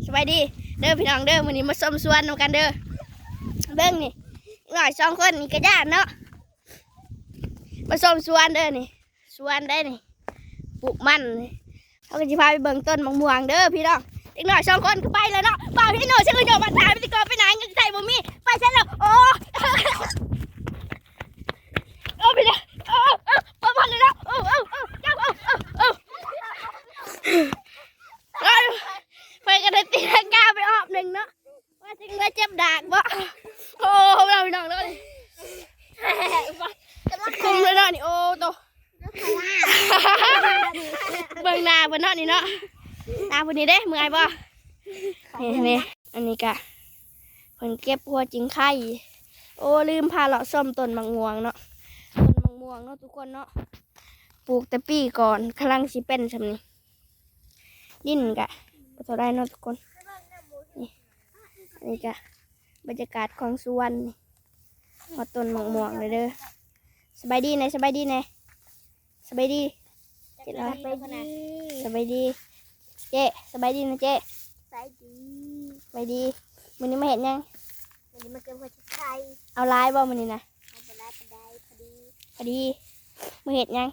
ສະບາຍດີເດີພີ່ນ້ອງເດີ ມື້ນີ້ມາຊົມສວນນຳກັນເດີ. ເບິ່ງນີ້ ເດັກນ້ອຍສອງຄົນນີ້ກະຢ້ານເນາະ. ມາຊົມສວນເດີນີ້ ສວນໄດ໋ນີ້ ປູກມັນ. ເຮົາກະຊິພາໄປເບິ່ງຕົ້ນໝາກມ່ວງເດີພີ່ນ້ອງ. ເດັກນ້ອຍສອງຄົນກະໄປແລ້ວເນາະ. ບ່າວເຮໂນ ຊິກະໂຍບາດຖານ ໄປຕິກອບໄປນາ ເງິນໃຊ້ບໍ່ມີ ໄປໃສແລ້ວ. ໂອ້ ເອົາໄປເລີຍ ເອົາ ເອົາ ເອົາ ເອົາ ເອົາ ເອົາ ເອົາ ເອົາ ເອົາ ເພິ່ນກະໄດ້ຕີລັງກາໄປຮອບໜຶ່ງເນາະ. ວ່າຊິເມືອເຈັບດາກບໍ່? ໂອ້ ພີ່ນ້ອງເດີ ຄຸມເລີຍເນາະນີ້. ໂອ້ໂຕ ເບິ່ງໜ້າເພິ່ນເນາະນີ້ເນາະ. ໜ້າເພິ່ນນີ້ເດ້ ເມື່ອຍບໍ່? ນີ້ ນີ້ ອັນນີ້ກະ ເພິ່ນເກັບຫົວຈິງໄຄ. ໂອ້ ລືມພາເລາະຊົມຕົ້ນໝາກມ່ວງເນາະ. ຕົ້ນໝາກມ່ວງເນາະທຸກຄົນເນາະ ປູກແຕ່ປີກ່ອນ ກຳລັງຊິເປັນຊ່ຳນີ້. ດິນກະບໍ່ເທົ່າໃດເນາະທຸກຄົນ. ນີ້ ອັນນີ້ກະບັນຍາກາດຂອງສວນນີ້ ຮອດຕົ້ນໝາກມ່ວງແລ້ວເດີ. ສະບາຍດີແດ່ ສະບາຍດີແດ່ ສະບາຍດີ ເຈັດຮ້ອຍ ສະບາຍດີ ສະບາຍດີເຈ້ ສະບາຍດີນະເຈ້ ສະບາຍດີ ສະບາຍດີ. ມື້ນີ້ມາເຮັດຫຍັງ? ມື້ນີ້ມາເກັບຫົວຈິງໄຄ. ເອົາຫຼາຍບໍ່ມື້ນີ້ນະ? ເອົາບໍ່ຫຼາຍປານໃດ ພໍດີ ພໍດີ. ມາເຮັດຫຍັງ?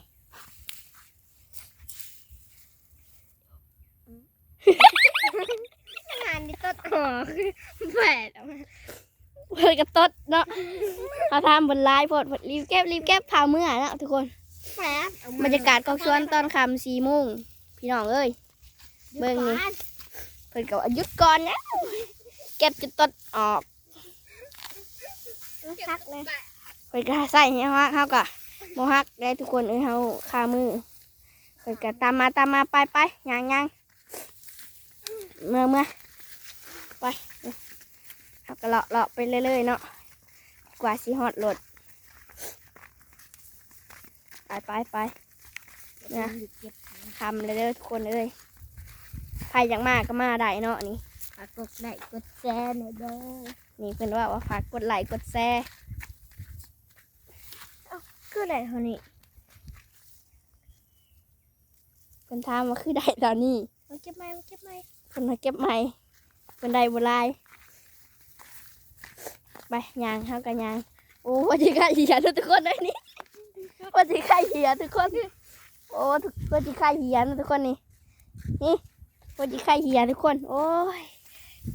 ງານນີ້ຕົດອອກ ແປດອອກມາ ເພິ່ນກະຕົດເນາະ. ເຮົາຖາມເພິ່ນຫຼາຍໂພດ ເພິ່ນ ລີບເກັບ ລີບເກັບ ພາເມືອເນາະທຸກຄົນ. ບັນຍາກາດຂອງສວນຕອນຄ່ຳສີ່ໂມງ ພີ່ນ້ອງເອີຍ. ເບິ່ງນີ້ ເພິ່ນກະວ່າ ຢຸດກ່ອນນະ ເກັບຈົນຕົດອອກ. ເພິ່ນກະໃສ່ໃຫ້ເຮົາ ເຮົາກະບໍ່ຮັກໄດ໋ທຸກຄົນເອີຍ ເຮົາຄາມື. ເພິ່ນກະຕາມມາ ຕາມມາ ໄປ ໄປ ຍ່າງ ຍ່າງ ເມືອ ເມືອ ໄປ. ເຮົາກະເລາະ ເລາະໄປເລື້ອຍໆເນາະ ກວ່າຊິຮອດລົດ. ໄປ ໄປ ໄປ ນະ ຄ່ຳແລ້ວເດີທຸກຄົນເອີຍ. ໃຜຢາກມາກະມາໄດ້ເນາະນີ້. ຝາກກົດໄລກົດແຊແດ່ເດີ. ນີ້ເພິ່ນເວົ້າວ່າຝາກກົດໄລກົດແຊ. ເອົ້າ ຄືໄດ້ເທົ່ານີ້? ເພິ່ນຖາມວ່າຄືໄດ້ຕອນນີ້. ມາເກັບໃໝ່ ມາເກັບໃໝ່ ເພິ່ນມາເກັບໃໝ່ ເພິ່ນໄດ້ບໍ່ຫຼາຍ. ໄປ ຍ່າງ ເຮົາກະຍ່າງ. ໂອ້ ຫົວຈິງໄຄເຫຍເນາະທຸກຄົນເອີຍນີ້ ຫົວຈິງໄຄເຫຍທຸກຄົນ. ໂອ້ ຫົວຈິງໄຄເຫຍເນາະທຸກຄົນນີ້ ນີ້ ຫົວຈິງໄຄເຫຍທຸກຄົນ. ໂອ້ຍ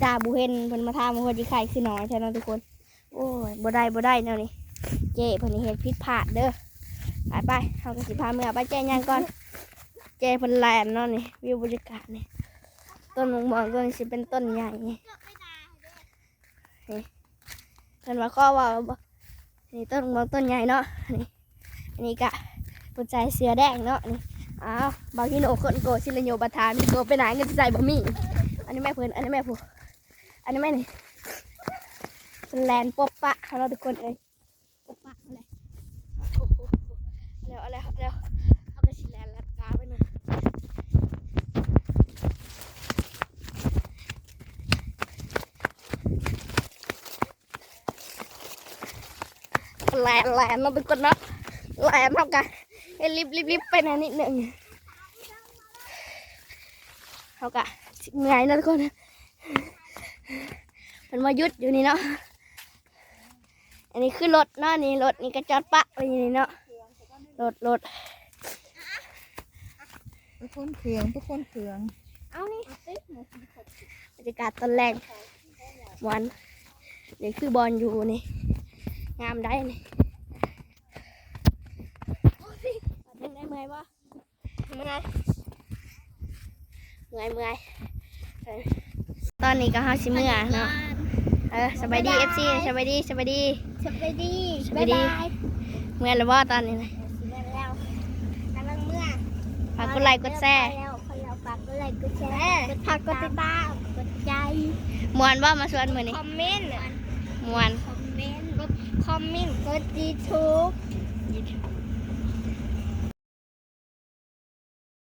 ຕາບໍ່ເຫັນ ເພິ່ນມາຖາມວ່າຫົວຈິງໄຄຄືໜ້ອຍແທ້ເນາະທຸກຄົນ. ໂອ້ຍ ບໍ່ໄດ້ ບໍ່ໄດ້ແນວນີ້ ເຈ້ເພິ່ນເຮັດຜິດພາດເດີ. ໄປ ໄປ ເຮົາກະຊິພາເມືອ. ໄປ ເຈ້ຍ່າງກ່ອນ ເຈ້ເພິ່ນແລ່ນເນາະນີ້. ວິວບັນຍາກາດນີ້ ຕົ້ນໝາກມ່ວງຕົ້ນນີ້ຊິເປັນຕົ້ນໃຫຍ່ນີ້ ນີ້ ເພິ່ນວ່າຂໍເວົ້າ ນີ້ຕົ້ນໝາກມ່ວງຕົ້ນໃຫຍ່ເນາະນີ້. ອັນນີ້ກະຜູ້ຊາຍເສື້ອແດງເນາະນີ້. ອ້າວ ບ່າວຮີໂນຄົນໂກ ຊິລະໂຍບາດຖານ ມີໂກໄປນາ ເງິນໃຊ້ບໍ່ມີ. ອັນນີ້ແມ່ເພິ່ນ ອັນນີ້ແມ່ຜູ້ ອັນນີ້ແມ່ນີ້ ເພິ່ນແລ່ນປົບປະເຮົາເນາະທຸກຄົນເອີຍ ປົບປະເຮົາແຫຼະ. ເອົາແລ້ວ ເອົາແລ້ວ ເອົາແລ້ວ ເຮົາກະຊິແລ່ນລັດກາໄປນະ. ແລ່ນ ແລ່ນເນາະທຸກຄົນເນາະ ແລ່ນ ເຮົາກະເຮັດລິບໆໆໄປແດ່ນິດໜຶ່ງ ເຮົາກະເມື່ອຍເນາະທຸກຄົນ. ເພິ່ນມາຢຸດຢູ່ນີ້ເນາະ ອັນນີ້ຄືລົດເນາະ ນີ້ລົດນີ້ກະຈອດປະໄວ້ຢູ່ນີ້ເນາະ ລົດ ລົດ ໄປຂົນເຄື່ອງ ໄປຂົນເຄື່ອງ. ເອົານີ້ ບັນຍາກາດຕອນແລງ ມ່ວນ ນີ້ຄືບ່ອນຢູ່ນີ້ ງາມໄດ໋ນີ້. ເປັນຈັ່ງໃດ ເມື່ອຍບໍ່? ເມື່ອຍ ເມື່ອຍ ເມື່ອຍ. ເອີ ຕອນນີ້ກະເຮົາຊິເມືອເນາະ. ເອີ ສະບາຍດີ ເອັຟຊີ ສະບາຍດີ ສະບາຍດີ ສະບາຍດີ ສະບາຍດີ. ເມື່ອຍແລ້ວບໍ່ຕອນນີ້ນະ? ເອີ ຊິເມືອແລ້ວ ກຳລັງເມືອ. ຝາກກົດໄລກົດແຊ ໄປແລ້ວ ໄປແລ້ວ ຝາກກົດໄລກົດແຊ ເອີ ຝາກກົດຕິດຕາມ ກົດໃຈ. ມ່ວນບໍ່ມາສວນມື້ນີ້? ຄອມເມັນ ມ່ວນ ຄອມເມັນ ກົດຄອມເມັນ ກົດຢູທູບ